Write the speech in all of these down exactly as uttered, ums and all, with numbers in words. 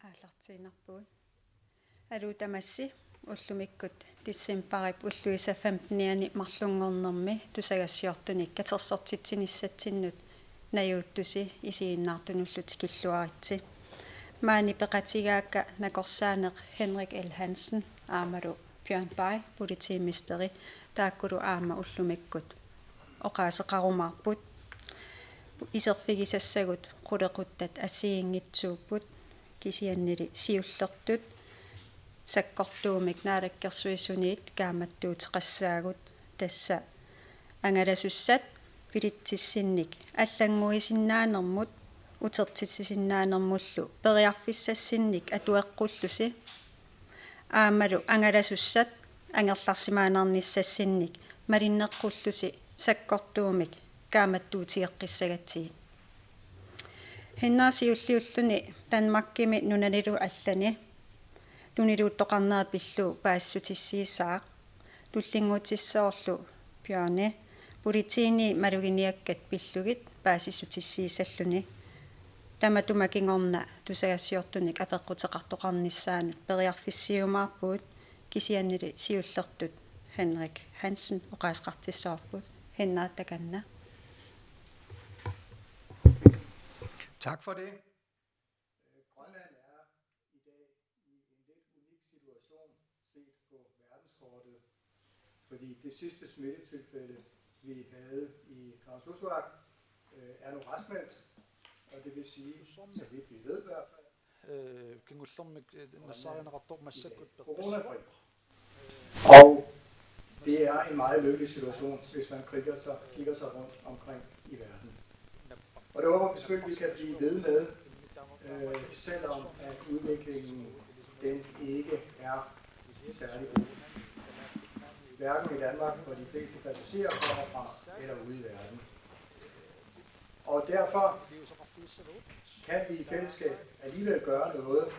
Aallartiinnarpugut. Aluu tamassi, ullumikkut decembarip ulluisa femtenianni marlunngornermi tusagassiortunik katersortitsinissatsinnut najuuttusi isiginnaartunullu tikilluaritsi. Maani peqatigaakka nakorsaaneq Henrik L. Hansen aammalu Bjørn Bay politimesteri taakkulu aamma ullumikkut oqaaseqarumaarput. Iserfigisassagut qulequttat assigiinngitsuupput kisiannili siullertut sakkortuumik Naalakkersuisuniit kaammattuuteqassaagut, tassa angalasussat bilitsissinnik allannguisinnaanermut utertitsisinnaanermullu periarfissassinnik atueqqullusi aammalu angalasussat angerlarsimaannarnissassinnik malinneqqullusi sakkortuumik kaammattuutigeqqissagatsigit. Henrik siulliulluni Danmarkimi nunanilu allani tuniluuttoqarnera pillugu paasissutissiisaaq. Tullinnguutissavarlu Bjørni politiini maluginiakkat pillugit paasissutissiisalluni. Tamatuma kingorna tusagassiortunik apeqquteqartoqarnissaanut periarfissiumaarpugut, kisiannili siullertut Henrik Hansen oqaaseqartissavarput. Henrik, takanna. Tak for det. Øh, Grønland er i dag i en lidt unik situation set på verdenskortet, fordi det sidste smittetilfælde, vi havde i Kangerlussuaq, øh, er nu raskmeldt, og det vil sige, så vidt vi ved i hvert fald, øh, kingullermik, øh, nassaarineqartoq massakkut perpassuaq. Og det er en meget lykkelig situation, hvis man kigger sig, kigger sig rundt omkring i verden. Og det håber vi selvfølgelig, vi kan blive ved med, øh, selvom at udviklingen, den ikke er særlig god. Hverken i Danmark, hvor de fleste passagerer kommer fra, eller ude i verden. Og derfor kan vi i fællesskab alligevel gøre noget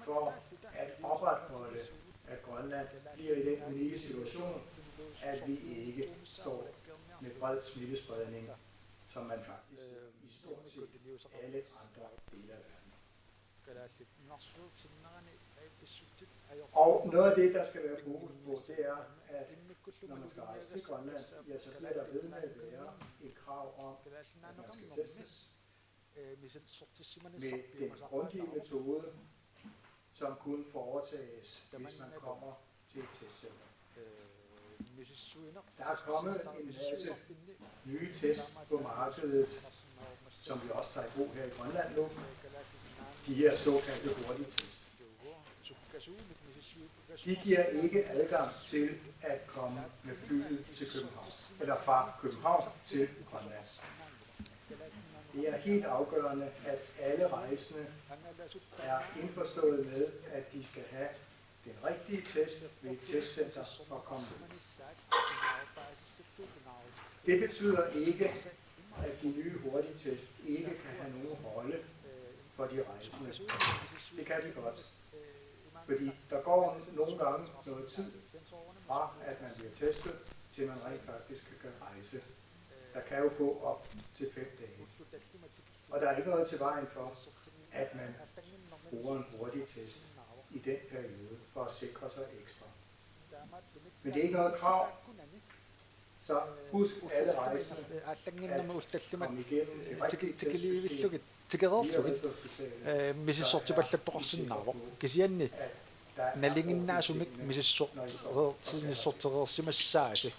for at opretholde, at Grønland bliver i den unikke situation, at vi ikke står med bred smittespredning, som man faktisk i stort set alle andre dele af verden. Og noget af det, der skal være fokus på, det er, at når man skal rejse til Grønland, ja, så bliver der ved med at være et krav om, at man skal testes med den grundige metode, som kun foretages, hvis man kommer til et testcenter. Der er kommet en masse nye test på markedet, som vi også tager i brug her i Grønland nu. De her såkaldte hurtige test. De giver ikke adgang til at komme med flyet til København, eller fra København til Grønland. Det er helt afgørende, at alle rejsende er indforstået med, at de skal have den rigtige test ved et testcenter for at komme ud. Det betyder ikke, at de nye hurtige test ikke kan have nogen rolle for de rejsende. Det kan de godt. Fordi der går nogle gange noget tid fra, at man bliver testet, til man rent faktisk kan rejse. Der kan jo gå op til fem dage. Og der er ikke noget til vejen for, at man bruger en hurtig test i den periode for at sikre sig ekstra. Men det er ikke noget krav. Så husk alle rejsende at komme igennem det rigtige testsystem via Rigshospitalet, så er vi sikre på, at der er ord i tingene, når I står og skal rejse.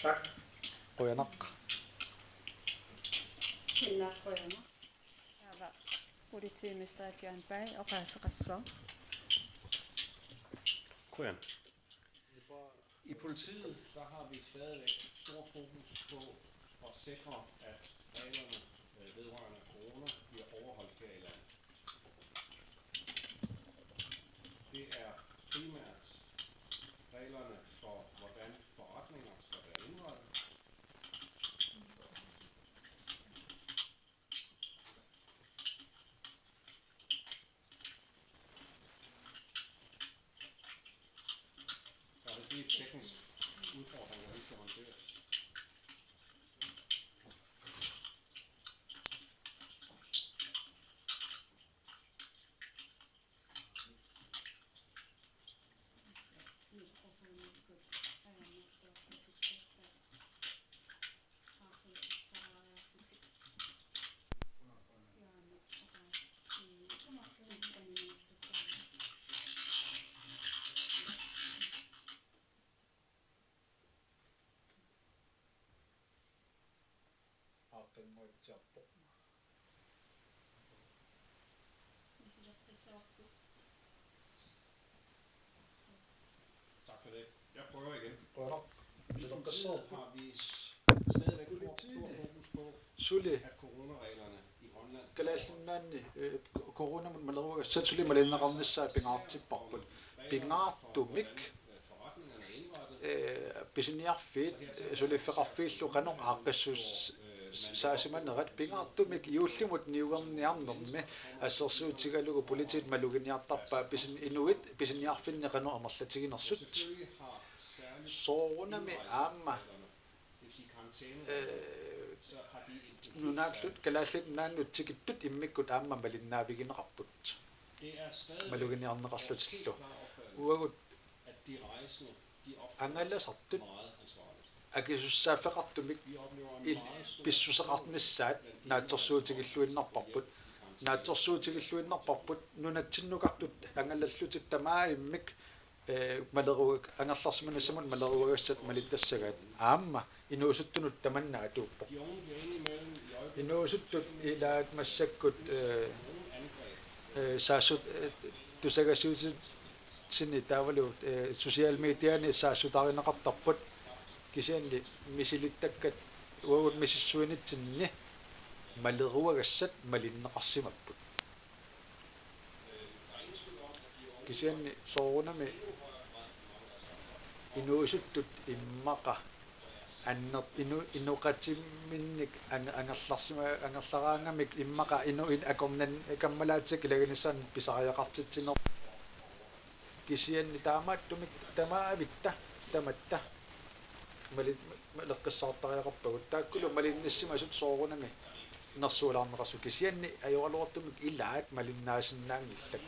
Tak. Qujanaq. Qujanaq, qujanaq. Aava politimester Bjørn Bay oqaaseqassaaq. Qujan. I politiet, der har vi stadigvæk stor fokus på at sikre, at reglerne, øh, vedrørende corona bliver overholdt her i landet. Det er primært reglerne for, hvordan forretninger skal være indrettet. Der er vist lige en teknisk udfordring, der lige skal håndteres. Tak for det. Jeg prøver igen. Prøver. I politiet har vi stadigvæk stor, stor fokus på, suli, at coronareglerne i Grønland, Kalaallit Nunaanni, eh, ko-, coronamut maleruagassat suli malinneqarnissaat pingaartipparput. Pingaartumik, eh, pisiniarfiit, eh, suliffeqarfiillu qanoq aaqqissuussaasimanerat pingaartumik juullimut niuerniarnermi assersuutigalugu politiit maluginiartarpaat pisin-, inuit pisiniarfinni qanoq amerlatiginersut. Soorunami aamma, eh, nunaallu-, Kalaallit Nunaannut tikittut immikkut aamma malinnaavigineqarput. Maluginiarneqarlutillu. Uagut angalasartut akisussaaffeqartumik il-, pissuseqarnissaat naatsorsuutigilluinnarparput. Naatsorsuutigilluinnarparput nunatsinnukartut angalallutik tamarmik, eh, maleruag-, angerlarsimanissamut maleruagassat malittassagaat. Aamma inuusuttunut tamanna atuuppoq. Inuusuttut ilaat massakkut, eh, eh, saassut-, eh, tusagassiuutitsinni taavalu, eh, social mediani saassutarineqartarput kisianni misilittakkat uagut misissuinitsinni maleruagassat malinneqarsimapput. Kisianni soorunami inuusuttut immaqa anner-, inu-, inoqatiminnik an-, angerlarsima-, angerlaraangamik immaqa inu-, in-, akornan-, kammalaatitik ilaginissaannut pisariaqartitsineq. Kisianni taamaattumik tamaavitta, tamatta mali-, maleqqissaartariaqarpagut. Taakkulu malinnissimasut soorunami nersualaarneqassooq. Kisianni ajoraluartumik ilaat malinnaasinnaanngillat.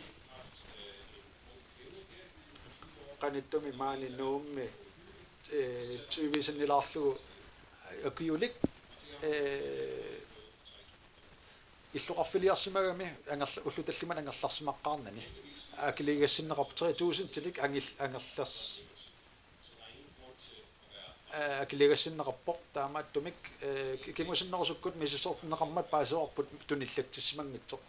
Qanittumi maani Nuummi, eh, tyve sinnilaarlugu ukiulik, eh, illoqarfiliarsimagami angerla-, ullut tallimat angerlarsimaqqaarnani. Akiligassinneqarpoq tre tusindilik angil-, angerlars-, eh, akiligassinneqarpoq taamaattumik, eh, ki-, kingusinnerusukkut misissortinneqarmat paasivarput tunillatsissimanngitsoq.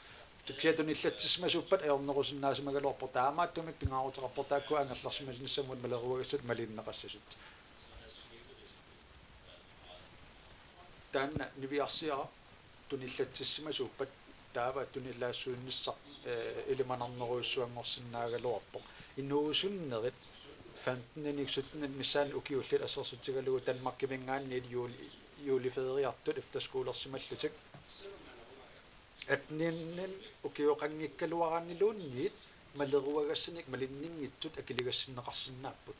Kisianni tunillatsissimasuuppat ajornerusinnaasimagaluarpoq taamaattumik pingaaruteqarpoq taakku angerlarsimanissamut maleruagassat malinneqassasut. Taanna niviarsiaraq tunillatsissimasuuppat taava tunillaassuinnissaq, eh, ilimanarnerujussuanngorsinnaagaluarpoq. Inuusunnerit femteninik syttenik missaanni ukiullit assersuutigalugu Danmarkiminngaanniit juul-, juuliferiartut efterskolersimallutik. Atteninit ukioqanngikkaluaraanniluunniit maleruagassanik malinninngitsut akiligassinneqarsinnaapput.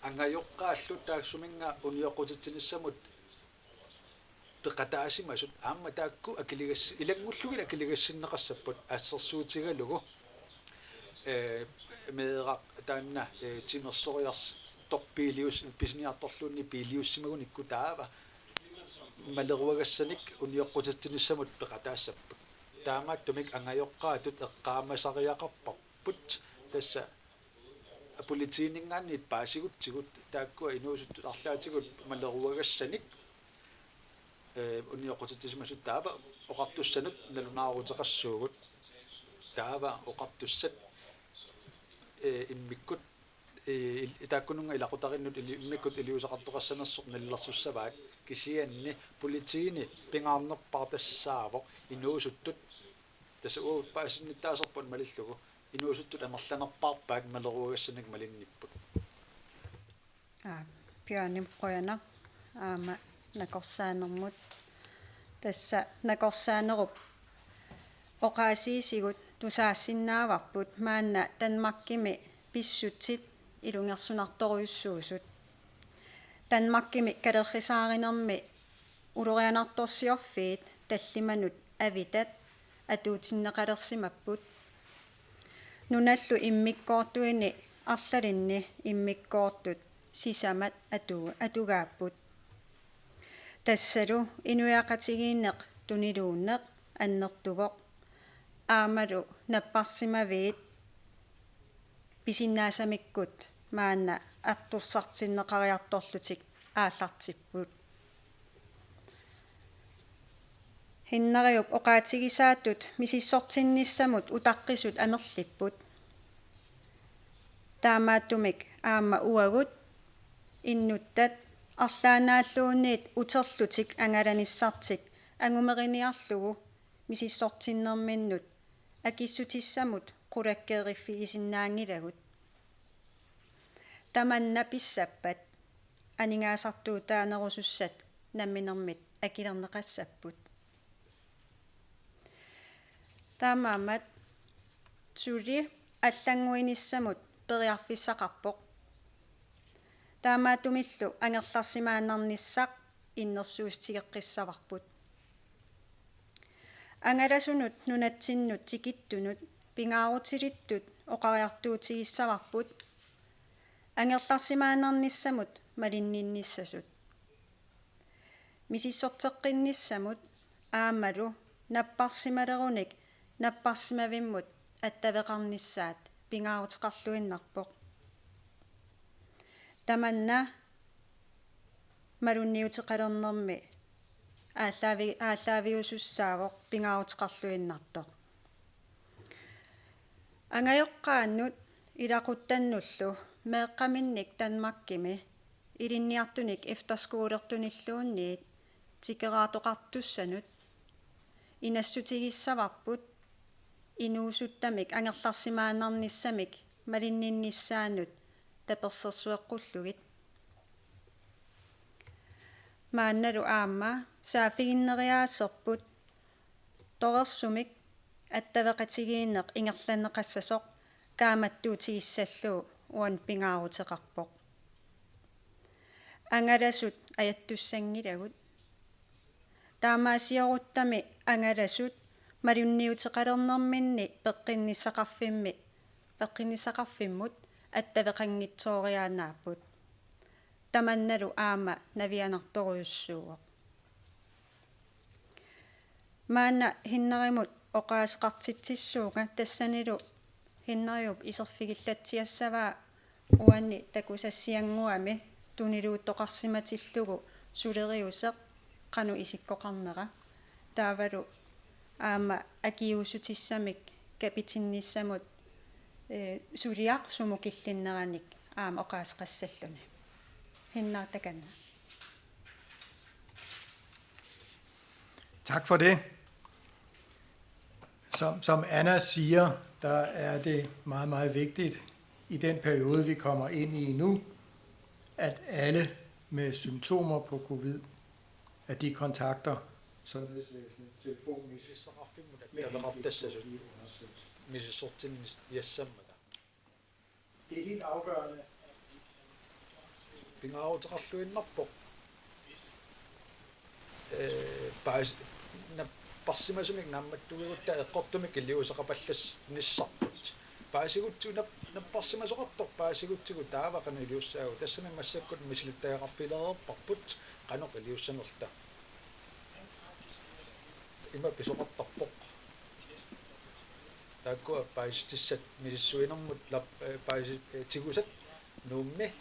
Angajoqqaallu taassuminnga unioqqutitsinissamut peqataasimasut aamma taakku akiligas-, ilanngullugit akiligassinneqassapput assersuutigalugu, eh, meeraq taanna, eh, timersoriartoq biilius-, pisiniartorluunniit biiliussimagunikku taava maleruagassanik unioqqutitsinissamut peqataassapput. Taamaattumik angajoqqaatut eqqaamasariaqarparput tassa politiininngaanniit paasigutsigu taakkua inuusuttut arlaatigut maleruagassanik, eh, unioqqutitsisimasut taava oqartussanut nalunaaruteqassuugut. Taava oqartussat, eh, immikkut, eh, il-, taakkununnga ilaqutariinnut ili-, immikkut iliuuseqartoqassanersoq nalilersussavaat kisianni politiini pingaarnerpaaq tassaavoq inuusuttut tassa uagut paasinnittaasarput malillugu inuusuttut amerlanerpaarpaat maleruagassanik malinnipput. Aa, Bjørnip qujanaq aamma nakorsaanermut. Tassa nakorsaanerup oqaasiisigut tusaassinnaavarput maanna Danmarkimi pissutsit ilungersunartorujussuusut. Danmarkimi kalerrisaarinermi ulorianartorsiorfiit tallimanut avitat atuutsinneqalersimapput. Nunallu immikkoortuini arlalinni immikkoortut sisamat atu-, atugaapput. Tassalu inuiaqatigiinneq tuniluunneq annertuvoq. Aammalu napparsimaviit pisinnaasamikkut maanna artorsartinneqariartorlutik aallartipput. Hinnariup oqaatigisaatut misissortinnissamut utaqqisut amerlipput. Taamaattumik aamma uagut innuttat arlaannaalluunniit uterlutik angalanissartik angumeriniarlugu misissortinnerminnut akissutissamut qulakkeeriffigisinnaanngilagut. Tamanna pissappat aningaasartuutaanerusussat namminermit akilerneqassapput. Taamaammat suli allannguinissamut periarfissaqarpoq. Taamaattumillu angerlarsimaannarnissaq innersuussutigeqqissavarput. Angalasunut nunatsinnut tikittunut pingaarutilittut oqariartuutigissavarput angerlarsimaannarnissamut malinninnissasut. Misissorteqqinnissamut aammalu napparsimalerunik napparsimavimmut attaveqarnissaat pingaaruteqarluinnarpoq. Tamanna malunniuteqalernermi aallaavi-, aallaaviusussaavoq pingaaruteqarluinnartoq. Angajoqqaannut ilaquttannullu meeqqaminnik Danmarkimi ilinniartunik efterskolertunilluunniit tikeraartoqartussanut inassutigissavarput inuusuttamik angerlarsimaannarnissamik malinninnissaannut tapersersueqqullugit. Maannalu aamma saaffiginneriaaserput torersumik attaveqatigiinneq ingerlanneqassasoq kaammattuutigissallugu uani pingaaruteqarpoq. Angalasut ajattussanngilagut. Taamaasioruttami angalasut malunniuteqalernerminni peqqinnissaqarfimmi, peqqinnissaqarfimmut attaveqanngitsooriaannaapput. Tamannalu aamma navianartorujussuuvoq. Maanna Hinnarimut oqaaseqartitsissuunga tassanilu Hinnariup iserfigillatsiassavaa uani takusassiannguami tuniluuttoqarsimatillugu suleriuseq qanoq isikkoqarnera. Taavalu aamma akiuussutissamik kapitinnissamut, eh, suliaq sumut killinneranik aamma oqaaseqassalluni. Hinnar takanna. Tak for det. Som, som Anna siger, der er det meget, meget vigtigt i den periode, vi kommer ind i nu, at alle med symptomer på covid, at de kontakter sundhedsvæsenet telefonmæssigt. Misissoqarfimmut attaveqartassasut misissortinniassammata. Det er helt afgørende, at vi kan Pingaaruteqarluinnarpoq. Ee, paas-, napparsimasumik naammattuugutta eqqortumik iliuuseqapallanissarput. Paasigutsigu nap-, napparsimasoqartoq paasigutsigu taava qanoq iliussaagut. Tassami massakkut misilittagaqarfilereerparput qanoq iliussanerluta. Ima pisoqartarpoq. Taakkua paasissutissat misissuinermut lap-, eh, paasi-, eh, tigusat Nuummi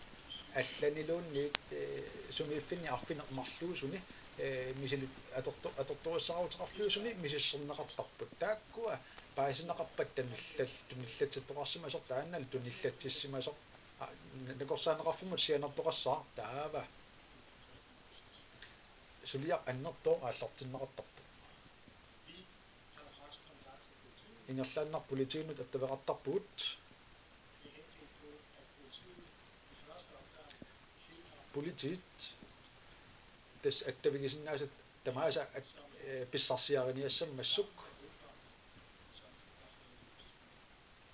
allaniluunniit, eh, sumiiffinni arfineq-marluusuni, eh, misilit atorto-, atortorissaaruteqarfiusuni misissorneqartarput. Taakkua paasineqarpata tunillal-, tunillatsittoqarsimasoq taannalu tunillatsissimasoq. Aa, n-, nakorsaaneqarfimmut sianertoqassaaq taava. Suliaq annertooq aallartinneqartarpoq. Ingerlaannaq politiinut attaveqartarpugut. Politiit tassa attavigisinnaasat tamaasa at-, eh, pissarsiariniassammassuk.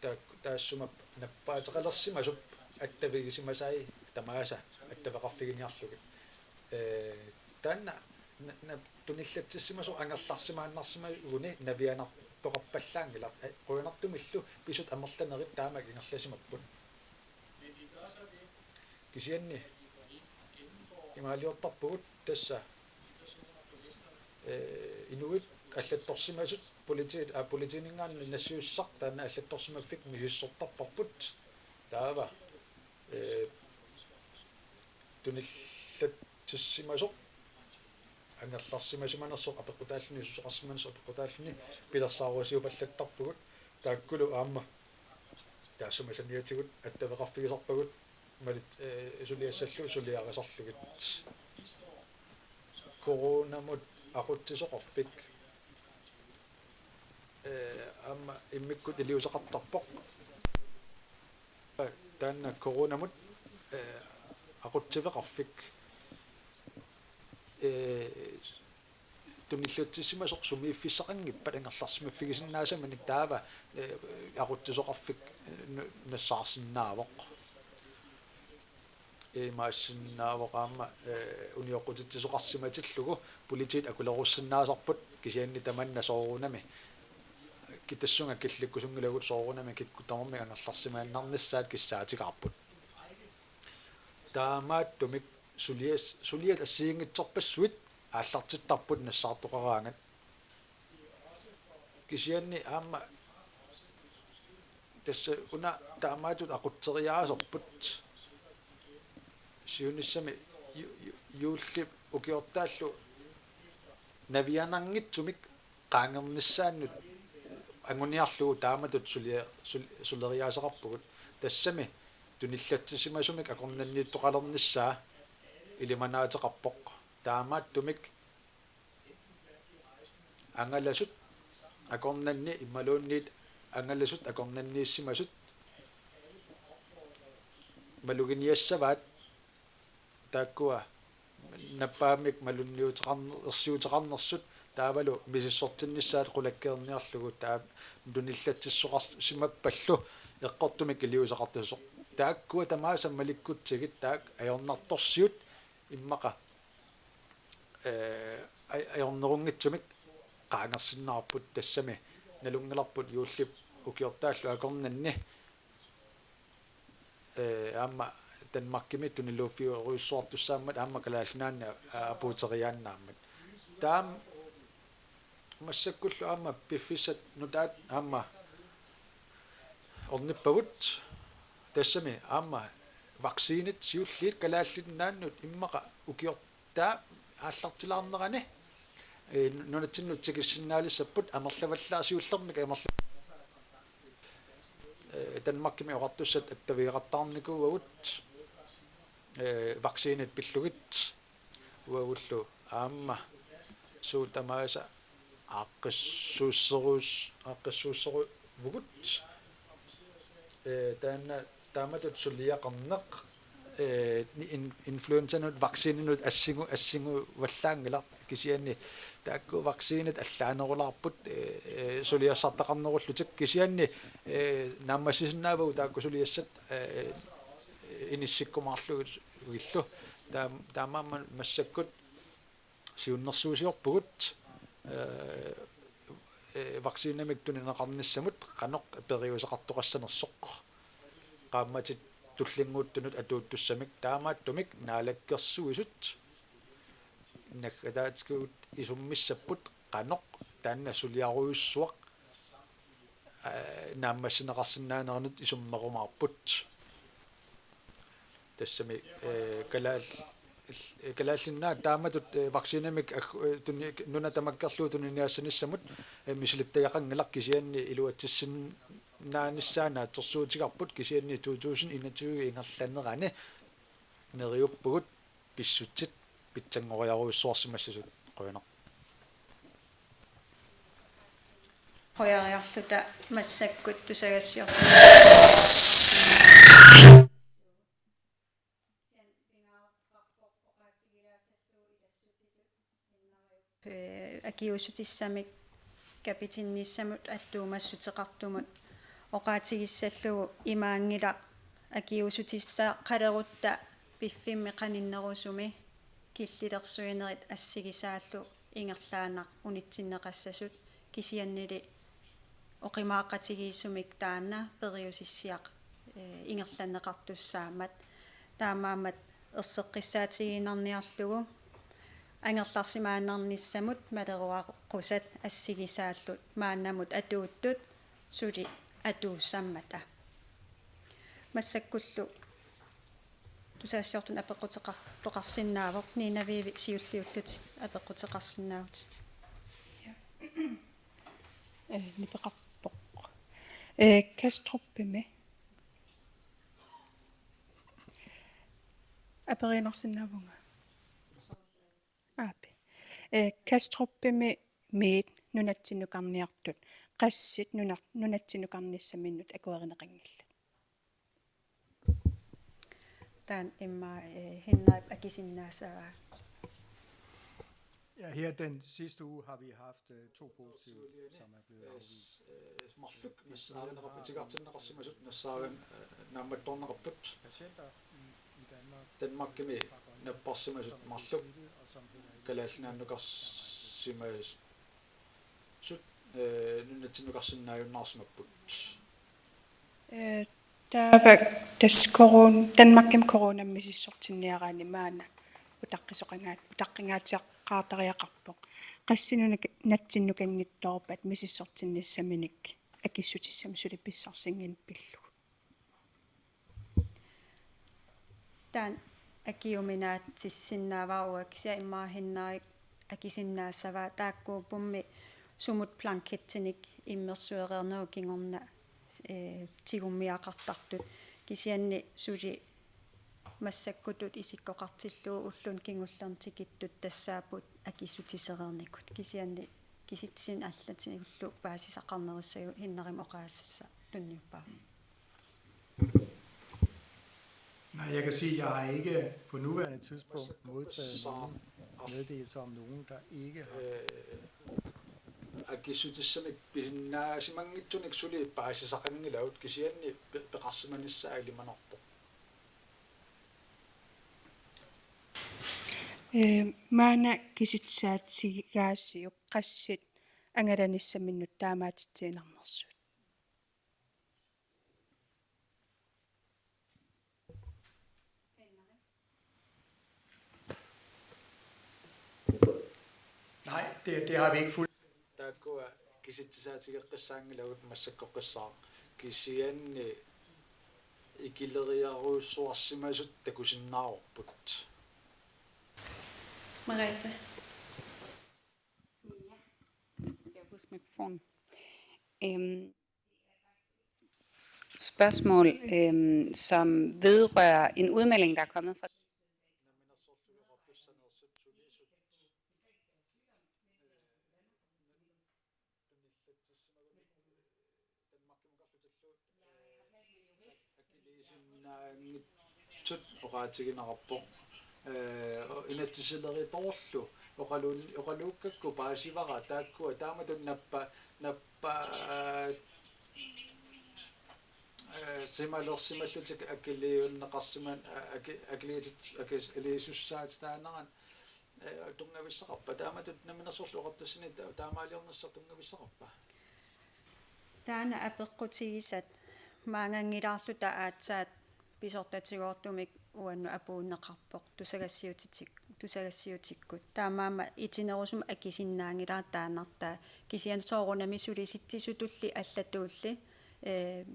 Taak-, taassuma nappaateqalersimasup attavigisimasai tamaasa attaveqarfiginiarlugit. Ee, taanna na-, na-, tunillatsissimasoq angerlarsimaannarsimaguni navianartoqarpallaanngilaq, ee, qujanartumillu pisut amerlanerit taamak ingerlasimapput. Kisianni imaaliortarpugut tassa, ee, inuit allattorsimasut politiit, aa, politiininngaanniit nassiussaq taanna allattorsimaffik misissortarparput. Taava, ee, tunillatsissimasoq angerlarsimasimanersoq apeqqutaalluni, susoqarsimanersoq apeqqutaalluni pilersaarusiupallattarpugut. Taakkulu aamma taassuma saniatigut attaveqarfigisarpagut malit, eh, suliassallu suliarisarlugit. Coronamut aqutsisoqarfik, eh, aamma immikkut iliuuseqartarpoq. Taanna coronamut, eh, aqutsiveqarfik, eh, tunillatsissimasoq sumiiffissaqanngippat angerlarsimaffigisinnaasaminik taava, eh, aqutsisoqarfik, eh, nu-, nassaarsinnaavoq. Imaassinnaavoq aamma, eh, unioqqutitsisoqarsimatillugu politiit akulerussinnaasarput kisianni tamanna soorunami. Ki-, tassunga killikkusunngilagut soorunami kikkut tamarmik angerlarsimaannarnissaat kissaatigaarput. Taamaattumik sulias-, suliat assigiinngitsorpassuit aallartittarput nassaartoqaraangat. Kisianni aamma tassa una taamaattut aqutseriaaserput siunissami ju-, ju-, juullip ukiortaallu naviananngitsumik qaangernissaannut anguniarlugu taamatut sulia-, sul-, suleriaaseqarpugut. Tassami tunillatsissimasumik akornanniittoqalernissaa ilimanaateqarpoq. Taamaattumik angalasut akornanni imaluunniit angalasut akornanniissimasut maluginiassavaat taakkua nappaammik malunniuteqarn-, ersiuteqarnersut taavalu misissortinnissaat qulakkeerniarlugu taava tunillatsissoqarsimappallu eqqortumik iliuuseqartussooq. Taakkua tamaasa malikkutsigit taakku ajornartorsiut immaqa, eh, aj-, ajornerunngitsumik qaangersinnaavarput tassami nalunngilarput juullip ukiortaallu akornanni, eh, aamma Danmarkimi tuniluuffigerujussuartussaammat aamma Kalaallit Nunaanni a-, apuuteriaannaammat. Taama massakkullu aamma piffissat nutaat aamma ornippagut tassami aamma vaccinit siulliit Kalaallit Nunaannut immaqa ukiortaa aallartilaarnerani, eh, nunatsinnut tikissinnaalissapput amerlavallaarsiullermik amerla-, eh, Danmarkimi oqartussat attavigeqattaarnikuuagut, eh, vaccinit pillugit uagullu aamma suut tamaasa aaqqissuusserus-, aaqqissuusseruvugut. Eh, taanna taamatut suliaqarneq, eh, ni-, in-, influenzanut vaccininut assingu-, assinguvallaanngilaq kisianni taakku vaccinit allaanerulaarput, eh, eh, suliassartaqarnerullutik kisianni, eh, naammassisinnaavagut taakku suliassat, eh, inissikkumaarlugillu. Taam-, taamaammat massakkut siunnersuusiorpugut, eh, eh, vaccinamik tunineqarnissamut qanoq periuseqartoqassanersoq. Qaammatit tullinnguuttunut atuuttussamik taamaattumik naalakkersuisut naggataatigut isummissapput qanoq taanna suliarujussuaq, eh, naammassineqarsinnaaneranut isummerumaarput. Tassami, eh, kalaal-, Kalaallit Nunaat taamatut, eh, vaccinamik ag-, eh, tuni-, nuna tamakkerlugu tuniniaassanissamut, eh, misilittagaqanngilaq kisianni iluatsissin-, naanissaa naatsorsuutigaarput kisianni to tusind enogtyve ingerlanerani neriuppugut pissutsit pitsanngoriarujussuarsimassasut. Qujanaq. Qujariarluta massakkut tusagassiortumik ee, akiuussutissamik kapitinnissamut attuumassuteqartumut oqaatigissallugu imaanngilaq akiuussutissaaqalerutta piffimmi qaninnerusumi killilersuinerit assigisaallu ingerlaannaq unitsinneqassasut kisiannili oqimaaqatigiissumik taanna periusissiaq, ee, ingerlanneqartussaammat. Taamaammat erseqqissaatigiinnarniarlugu angerlarsimaannarnissamut maleruaqusat assigisaallu maannamut atuuttut suli atuussammata. Massakkullu Tusagassiortunik apeqquteqartoqarsinnaavoq, Nina Vivi siulliullutit apeqquteqarsinnaavutit. Ee, nipeqarpoq. Ee, Kastrupimi. Aperiinarsinnaavunga. Aapi. Ee, Kastrupimi miit nunatsinnukarniartut. Qassit nunar-, nunatsinnukarnissaminnut akuerineqanngillat. Taanna immaqa, eh, Henrik akisinnaassavaa. Ja, her den sidste uge har vi haft øh, to positive, som er blevet afvist. Marluk nassaarineqarput, itigartinneqarsimasut nassaarineq, eh, naammattoorneqarput. Patienter i, i Danmark, Danmarkimi napparsimasut marluk kalaallinannukarsimasut, eh, nunatsinnukarsinnaajunnaarsimapput. Eh, taava tassa koron-, Danmarkimi coronamik misissortinniaraanni maanna utaqqisoqangaat-, utaqqingaatsiaqaartariaqarpoq. Qassit nuna-, nunatsinnukanngitsoorpat misissortinnissaminik akissutissamik suli pissarsinnginneq pillugu. Taanna akiuminaatissinnaavara uanga, kisianni immaqa Henrik akisinnaassavaa, taakkuuppummi sumut blankettinik immersuereernerup kingorna, eh, tigummiaqartartut. Kisianni suli massakkutut isikkoqartillugu ulluni kingullerni tikittut tassaapput akissutisereernikut. Kisianni kisitsisit allatigullu paasisaqarnerussagatta Henrikimut oqaaseqassaaq, tunniuppara. Nej, jeg kan sige, at jeg har ikke på nuværende tidspunkt modtaget nogen meddelelser om nogen, der ikke har. Eh, akissutissamik pisinnaasimanngitsunik suli paasisaqanngilagut, kisianni pe-, peqarsimanissaa ilimanarpoq. Eh, maanna kisitsisaatigaasiuk qassit angalanissaminnut taamaatitsiinnarnersut? Nej, det, det har vi ikke fuldt. Taakkua kisitsisaatigeqqissaanngilagut, massakkoqqissaaq, kisianni ikileriarujussuarsimasut takusinnaavarput. Merete. Ja. Skal jeg huske mikrofonen? Øhm, spørgsmål, øhm, som vedrører en udmelding, der er kommet fra Danmarkimukarlutillu, eh, akiliisinnaanngitsut oqaatigineqarpoq. Eh, inatsisileritoorlu oqaluun-, oqaluukkakku paasivara taakkua taamatut nappa-, nappa-, eh, simalersimallutik akiliiunneqarsiman-, a-, aki-, akiliitit-, akis-, akiliisussaatitaanerat, eh, tunngavissaqarpa? Taamatut Namminersorlutik Oqartussani ta-, taamaaliornissaq tunngavissaqarpa? Taanna apeqqutigisat maannganngilaarluta aatsaat pisortatigoortumik uannut apuunneqarpoq tusagassiuutik-, tusagassiuutikkut. Taamaammat itinerusumik akisinnaanngilara taannartaa, kisianni soorunami sulisitsisutulli allatulli, eh,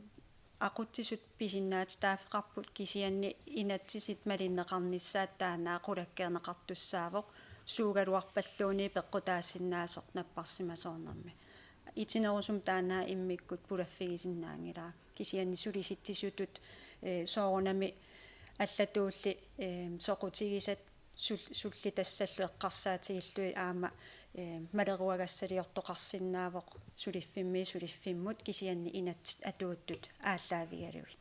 aqutsisut pisinnaatitaaffeqarput, kisianni inatsisit malinneqarnissaat taanna qulakkeerneqartussaavoq suugaluarpalluunniit peqqutaasinnaasoq napparsimasoornermi. Itinerusumik taanna immikkut pulaffigisinnaanngilara. Kisianni sulisitsisutut, eh, soorunami allatulli, eh, soqutigisat sul-, sullitassallu eqqarsaatigillugit aamma, eh, maleruagassaliortoqarsinnaavoq suliffimmiit suliffimmut, kisianni inatsit atuuttut aallaavigalugit.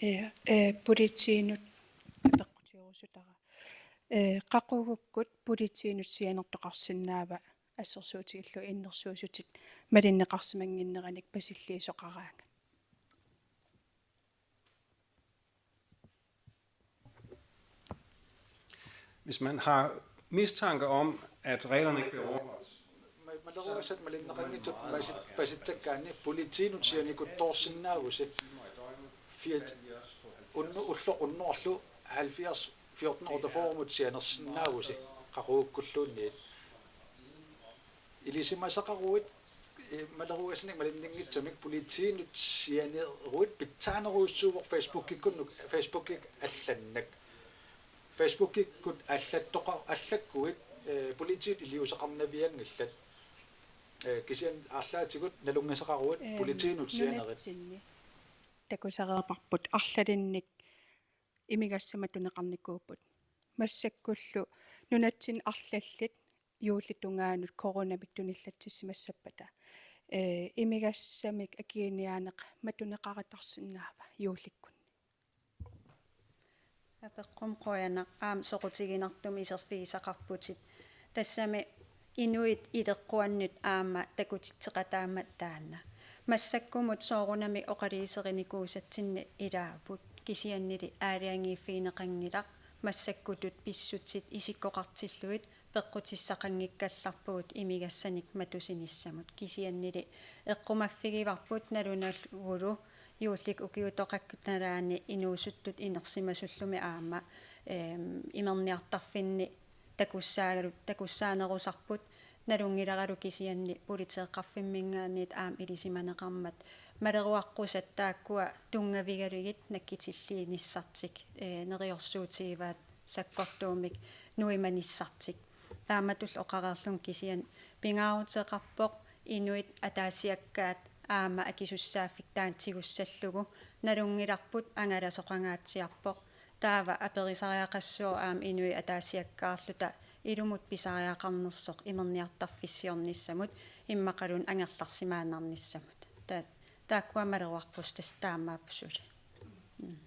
Ja, eh, politiinut apeqqutigerusutara. Eh, qaqugukkut politiinut sianertoqarsinnaava assersuutigillu innersuussutit malinneqarsimannginneranik pasilliisoqaraangat? Hvis man har mistanke om, at reglerne ikke bliver overholdt, ma-, maleruagassat malinneqanngitsut pasit-, pasitsakkaanni politiinut sianikuttoorsinnaavusi. Fiat unnu-, ulloq unnuarlu halvfjerds fjorten otteogfyrremut sianersinnaavusi qaqugukkulluunniit. Ilisimasaqaruit Maleruagassinik malinninngitsumik politiinut sianeruit pitsaanerujussuuvoq Facebookikkut nuk-, Facebookik allannak. Facebookikkut allattoqa-, allakkuit, eh, politiit iliuuseqarnavianngillat. Eh, kisianni arlaatigut nalunngisaqaruit politiinut sianerit. Nunatsinni takusareerparput arlalinnik imigassamik matuneqarnikuupput. Massakkullu nunatsinni arlallit juullip tungaanut coronamik tunillatsissimassappata, eh, imigassamik akiliineq matuneqaritarsinnaava juullikkunni? Apeqqumi qujanaq aamma soqutiginartumik iserfigisaqarputit. Tassami inuit ileqquannut aamma takutitseqataammat taanna. Massakkumut soorunami oqaluuserinikuusatsinnik ilaapput. Kisiannili aalajangiiffigineqanngilaq massakkutut pissutsit isikkoqartillugit peqqutissaqanngikkallarpugut imigassanik matusinissamut. Kisiannili eqqumaffigivarput nalunagulu juullik ukiutoqakkut nalaanni inuusuttut inersimasullumi aamma, eem, imerniartarfinni takussaagalu-, takussaanerusarput, nalunngilaralu kisianni politeeqqarfimminngaanniit aamma ilisimaneqarmat. Maleruaqqusatta taakkua tunngavigalugit nakkutilliinissartik, ee, neriorsuutigivaat sakkortuumik nuimanissartik. Taamatullu oqareerlunga kisianni pingaaruteqarpoq inuit ataasiakkaat aamma akisussaaffik taanna tigussallugu, nalunngilarput angalasoqangaatsiarpoq. Taava aperisariaqassuuvoq aamma inuit ataasiakkaarluta ilumut pisariaqarnersoq imerniartarfissiornissamut immaqaluunniit angerlarsimaannarnissamut. Ta-, taakkua maleruarput tassa taamaappoq suli. Mm.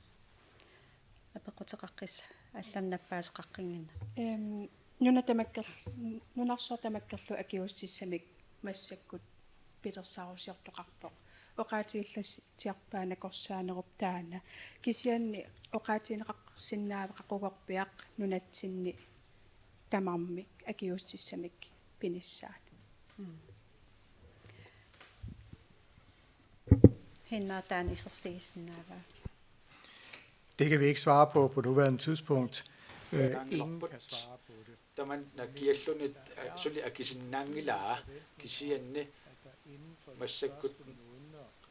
Apeqquteqaqqissaaq, allamik nappaasoqaqqinnginnama. Ehm, nuna tamakkerl-, nunarsuaq tamakkerlugu akiuussutissamik massakkut pilersaarusiortoqarpoq. Oqaatigilaatsiarpaa nakorsaanerup taanna. Kisianni oqaatigineqarsinnaava qaqugorpiaq nunatsinni tamarmik akiuussutissamik pinissaat? Mm. Hinna taanna iserfigisinnaavaa? Det kan vi ikke svare på på nuværende tidspunkt. Øh, ingen kan svare på det. Tamanna kiallunit, øh, suli akisinnaanngilaa, kisianni massakkut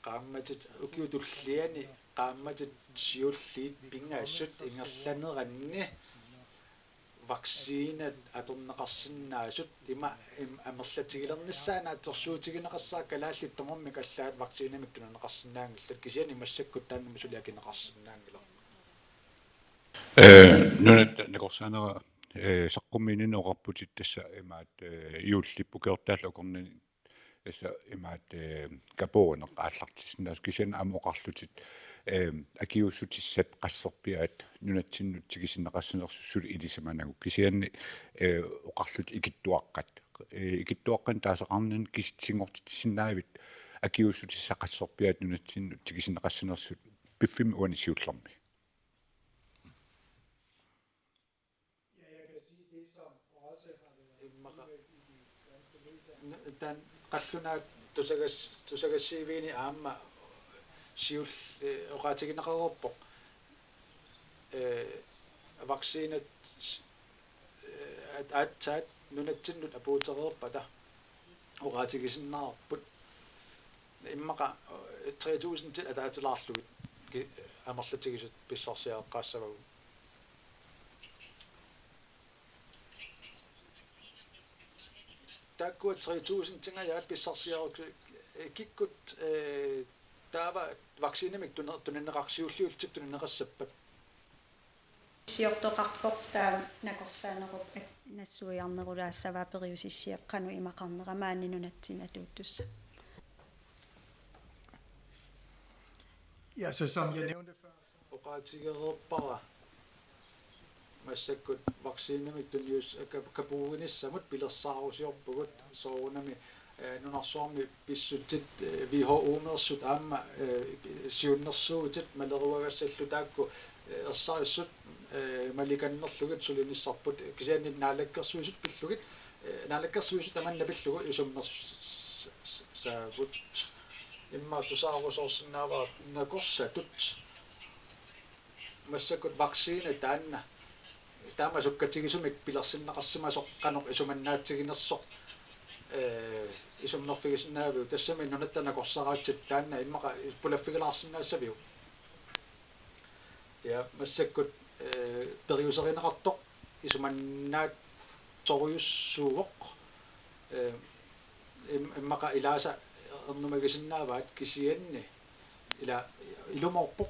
qaammatit ukiup tulliani qaammatit siulliit pingasut ingerlaneranni vaccinat atorneqarsinnaasut ima, im-, amerlatigilernissaa naatsorsuutigineqassaaq, kalaallit tamarmik allaat vaccinamik tunineqarsinnaanngillat, kisianni massakkut taanna suli akineqarsinnaanngilaq. Ee, nunatta nakorsaanera, ee, saqqummiinnarneq oqarputit tassa imaat, ee, juullip ukiortaallu akornanni tassa imaat, ee, kapuuneq aallartissinnaasoq, kisianni aamma oqarlutit, ee, akiuussutissat qasserpiaat nunatsinnut tikisinneqassanersut suli ilisimanagu, kisianni, ee, oqarlutit ikittuaqqat. Ee, ikittuaqqanik taasaqarninni kisitsinngortitsisinnaavit akiuussutissat qasserpiaat nunatsinnut tikisinneqassanersut piffimmi uani siullermi? Immaqa. N-, taanna qallunaat tusagas-, tusagassiviini aamma siul-, ee, oqaatigineqareerpoq. Ee, vaccinat, ee, at-, aatsaat nunatsinnut apuutereerpata oqaatigisinnaavarput. Immaqa, ee, tre tusind til ataatilaarlugit ki-, amerlatigisut pissarsiaqqaassavagut. Taakkua tre tusindinngajaat pissarsiaruk-, ee, kikkut, ee, taava vaccinamik tuni-, tunineqar-, siulliullutik tunineqassappat? Siortoqarpoq taava nakorsaanerup ak-, nassuiarnerulaassavaa periusissiaq qanoq imaqarnera maani nunatsinni atuuttussaq. Ja, så som jeg nævnte før, oqaatigereerpara massakkut vaccinamik tunius-, ka-, kapuuinissamut pilersaarusiorpugut soorunami, ee, nunarsuarmi pissutsit, ee, W H O-meersut aamma, ee, siunnersuutit maleruagassallu taakku, ee, ersarissut, ee, malikannerlugit sulinissarput, kisianni Naalakkersuisut pillugit, ee, Naalakkersuisut tamanna pillugu isummersaagut. Immaqa tusaarusoorsinnaavara nakorsatut. Massakkut vaccine taanna taama sukkatigisumik pilersinneqarsimasoq qanoq isumannaatsiginersoq, ee, isummerfigisinnaaviuk, tassami nunatta nakorsaraatsitta taanna immaqa pulaffigilaarsinnaassaviuk? Ja, massakkut, ee, periuserineqartoq isumannaatsorujussuuvoq, ee, im-, immaqa ilaasa ernumagisinnaavaat kisianni ila ilumoorpoq.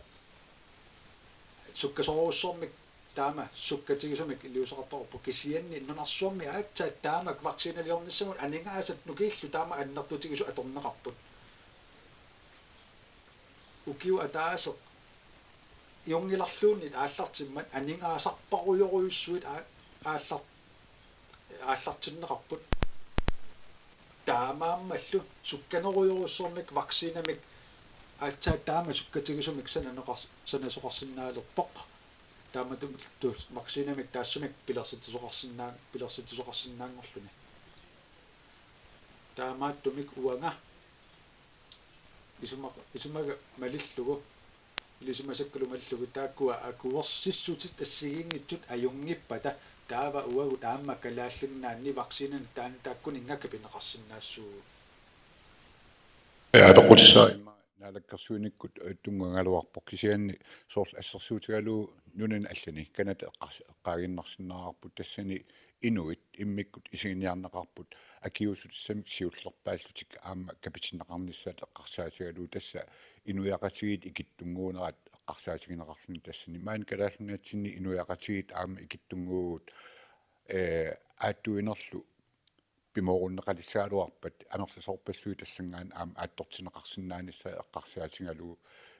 Sukkasoorujussuarmik taama sukkatigisumik iliuuseqartoqarpoq kisianni nunarsuarmi aatsaat taamak vaccinaliornissamut aningaasat nukiillu taama annertutigisut atorneqarput. Ukioq ataaseq jungilerluunniit aallartimmat aningaasarparujorujussuit aa-, aallar-, aallartinneqarput. Taamaammallu sukkanerujorujussuarmik vaccinamik aatsaat taama sukkatigisumik sananeqars-, sanasoqarsinnaalerpoq. Taamatut vaccinamik taassumik pilersitsisoqarsinnaa-, pilersitsisoqarsinnaanngorluni. Taamaattumik uanga isuma-, isumaga malillugu, ilisimasakkalu malillugu taakkua akuersissutit assigiinngitsut ajunngippata taava uagut aamma Kalaallit Nunaanni vaccinanit taanna taakkuninnga kapineqarsinnaassuugut. Ja, apeqqutissaq immaqa naalakkersuinikkut, eh, tunngagaluarpoq kisianni soorlu assersuutigalugu nunani allani Canada eqqars-, eqqaaginnarsinnaavarput tassani inuit immikkut isiginiarneqarput akiuussutissamik siullerpaallutik aamma kapitinneqarnissaat eqqarsaatigalugu tassa inuiaqatigiit ikittunnguunerat eqqarsaatigineqarluni tassani maani Kalaallit Nunaatsinni inuiaqatigiit aamma ikittunnguuvugut, eh, aattuinerlu pimoorunneqalissagaluarpat amerlasoorpassuit tassanngaanniit aamma aattortinneqarsinnaanissaat eqqarsaatigalugu.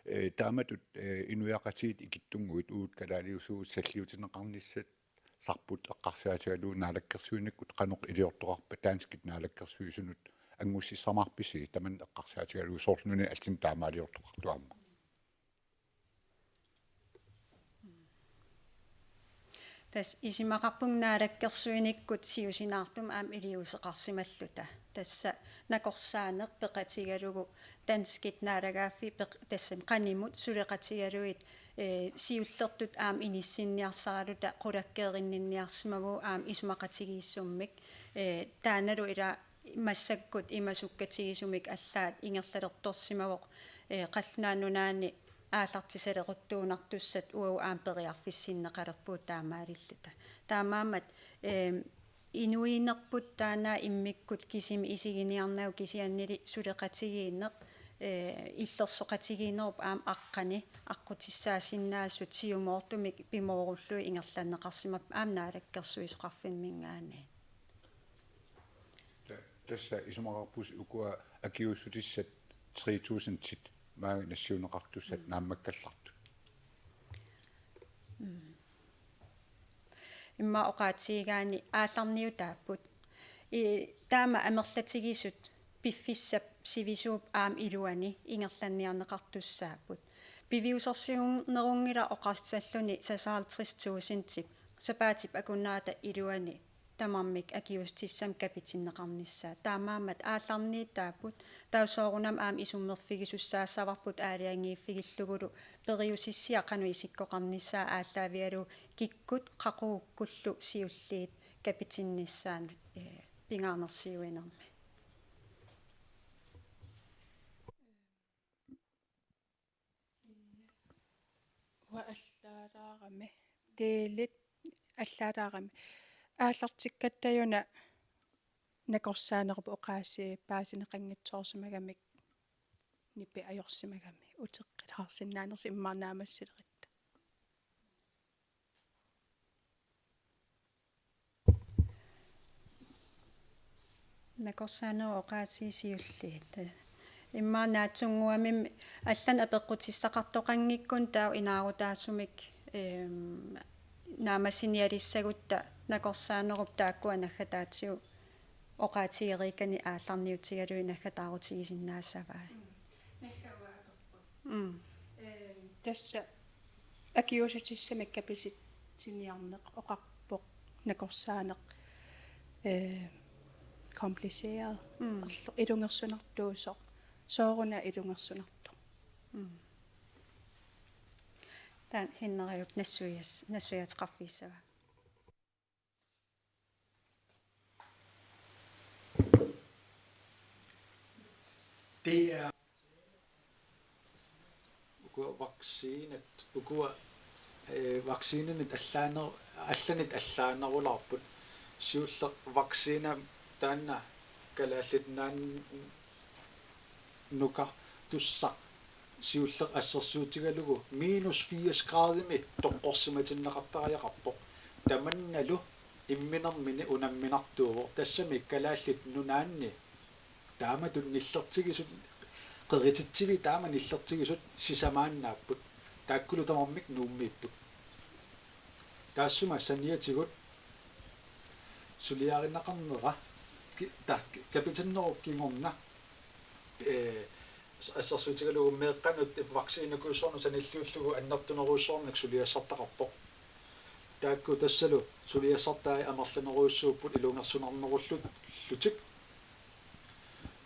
Eh, taamatut, eh, inuiaqatigiit ikittunnguit uagut kalaaliusugut salliutinneqarnissat sarput eqqarsaatigalugu naalakkersuinikkut qanoq iliortoqarpa danskit naalakkersuisunut angussissamaarpisi tamanna eqqarsaatigalugu soorlu nunani allanut taamaaliortoqartoq aamma. Tassa isumaqarpunga naalakkersuinikkut siusinaartumik aamma iliuuseqarsimalluta. Tassa nakorsaaneq peqatigalugu danskit naalagaaffiit peq-, tassami qanimut suleqatigalugit, eh, siullertut aamma inissinniarsaraluta qulakkeerinninniarsimavugut aamma isumaqatigiissummik, eh, taannalu ila massakkut ima sukkatigisumik allaat ingerlalertorsimavoq, eh, Qallunaat Nunaanni aallartisaleruttuunnartussat uagut aamma periarfissinneqalerpugut taamaalilluta. Taamaammat, eh, inuunerput taanna immikkut kisimi isiginiarnagu kisiannili suleqatigiinneq, eh, illersoqatigiinnerup aamma aqqani aqqutissaasinnaasut siumoortumik pimoorullugit ingerlanneqarsimapput aamma naalakkersuisoqarfimminngaanniit. Ta-, tassa isumaqarpusi ukua akiuussutissat tre tusindit maani nassiunneqartussat Mm. naammakkallartut. Mm. Immaqa oqaatigigaanni aallarniutaapput. I-, taama amerlatigisut piffissap sivisuup aamma iluani ingerlanniarneqartussaapput. Piviusorsiunerunngilaq oqarsalluni seksoghalvtreds tusindip sapaatip akunnerata iluani tamarmik akiuussutissamik kapitinneqarnissaat. Taamaammat aallarniutaapput, taava soorunami aamma isummerfigisussaassavarput aalajangiiffigillugulu periusissiaq qanoq isikkoqarnissaa aallaavigalugu kikkut qaqugukkullu siulliit kapitinnissaannut, eh, pingaarnersiuinermi. Uanga allaalaarami, Delit allaalaarami. Aallartikkatta-una nakorsaanerup oqaasii paasineqanngitsoorsimagamik nipi ajorsimagami uteqqilaarsinnaanersoq immaqa naammassileritta. Nakorsaanerup oqaasii siulliit. Immaqa naatsunnguamik allanik apeqqutissaqartoqanngikkunik taava inaarutaasumik, ehm, naammassinialissagutta nakorsaanerup taakkua naggataatigut oqaatigeriikkanik aallarniutigalugit naggataarutigisinnaasavai. Mm. Ehm, tassa akiuussutissamik kapisitinniarneq oqarpoq nakorsaaneq, eh, kompliceret. Mm. Erlu-, ilungersunartuusoq. Sooruna ilungersunartoq. Mm. Taanna Henriup nassuias-, nassuiaateqarfigissavaa. Det er ukua vaccinat, ukua, eh, vaccinanit allaaner-, allanit allaanerulaarput. Siulleq vaccina taanna Kalaallit Nunaannukartussaq siulleq assersuutigalugu minus firs gradimi toqqorsimatinneqartariaqarpoq. Tamannalu imminermini unamminartuuvoq. Tassami Kalaallit Nunaanni taamatut nillertigisut, qerititsivii taama nillertigisut sisamaannaapput. Taakkulu tamarmik Nuummiipput. Taassuma saniatigut suliarineqarnera ki-, ta-, ki-, kapitinnerup kingorna, eh, assersuutigalugu meeqqanut vaccinakujussuarnut sanilliullugu annertunerujussuarnik suliassartaqarpoq. Taakku tassalu suliassartai amerlanerujussuupput ilungersunarnerullutik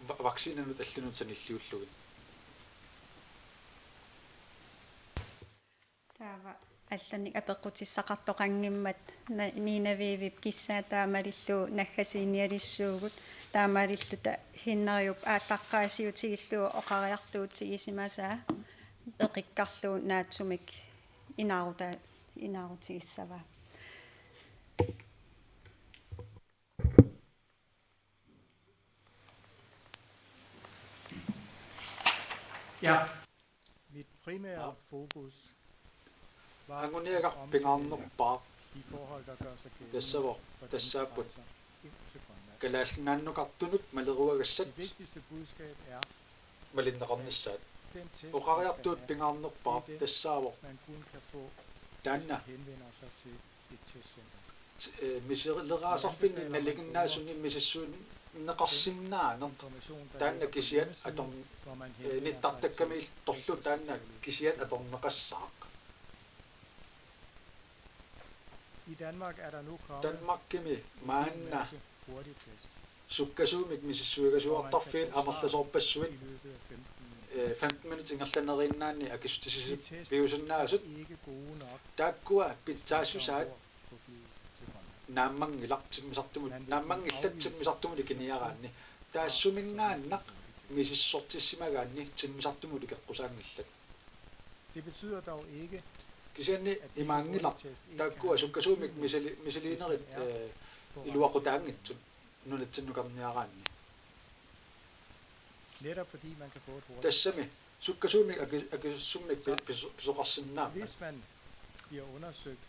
va-, vaccinanut allanut sanilliullugit. Taava allanik apeqqutissaqartoqanngimmat na-, Nina Viivip kissaa taamaalillugu naggasiinialissuugut, taamaalilluta Hinnerjup aallaqqaasiutigillugu oqariartuutigisimasaa eqikkarlugu naatsumik inaaruta-, inaarutigissavaa. Ja. Mit primære fokus var at anguniagaq omtale pingaarnerpaaq de forhold, der gør sig gældende tassavoq, for danske tassaapput rejser ind til Grønland. Kalaallit Nunaannukartunut maleruagassat. Det vigtigste budskab er, malinneqarnissaat. Den test, man skal have, oqariartuut pingaarnerpaaq, det er den, tassaavoq, man kun kan få, taanna, hvis man henvender sig til et testcenter. T-, eh, misileraasarfinni nalinginnaasuni misissuunneqarsinnaaneq taanna kisiat atorn-, eh, nittartakkamiittorlu taanna kisiat atorneqassaaq. Danmarkimi maanna sukkasuumik misissuigasuartarfiit amerlasoorpassuit, eh, femten minut ingerlaneriinnaanni akissutissisipiusinnaasut. Taakkua pitsaassusaat naammanngilaq timmisartumut, naammanngillat timmisartumut ikiniaraanni. Taassuminngaannaq misissortissimagaanni timmisartumut ikeqqusaanngillat. Det betyder dog ikke, kisianni imaanngilaq taakkua sukkasuumik misili-, misiliinerit, eh, iluaqutaanngitsut nunatsinnukarniaraanni. Netop fordi man kan få et hurtigt. Tassami sukkasuumik aki-, akisussumik pi-, piso-, pisoqarsinnaammat. Hvis man bliver undersøgt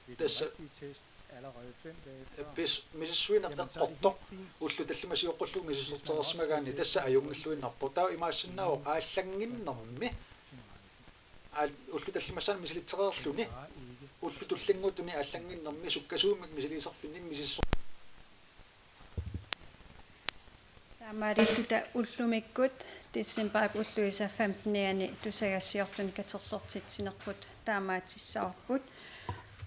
ved den, tassa, rigtige test allerede fem dage før, pis-, misissuineq, jamen, så er det eqqortoq, helt fint, ullut tallimat sioqqullugu misissortereersimagaanni, tassa ajunngilluinnarpoq. Taava imaassinnaavoq aallannginnermi, aal-, ullut tallimassaanni misilitsereerluni, ullut tullinnguuttunni aallannginnermi sukkasuumik misiliisarfinni misissor-. Taamaalilluta ullumikkut decembarip ulluisa femtenianni tusagassiortunik katersortitsinerput taamaatissavarput.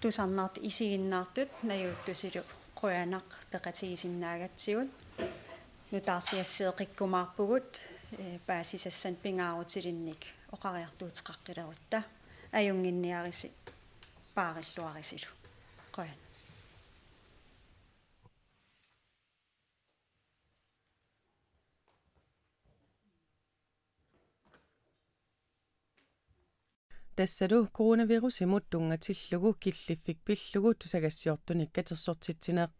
Tusarnaartut isiginnaartut najuuttusilu qujanaq peqatigisinnaagatsigut. Nutaarsiasseeqqikkumaarpugut, eh, paasisassanik pingaarutilinnik oqariartuuteqaqqilerutta. Ajunnginniarisi paarilluarisilu. Qujan. Tassalu coronavirusimut tunngatillugu killiffik pillugu tusagassiortunik katersortitsineq.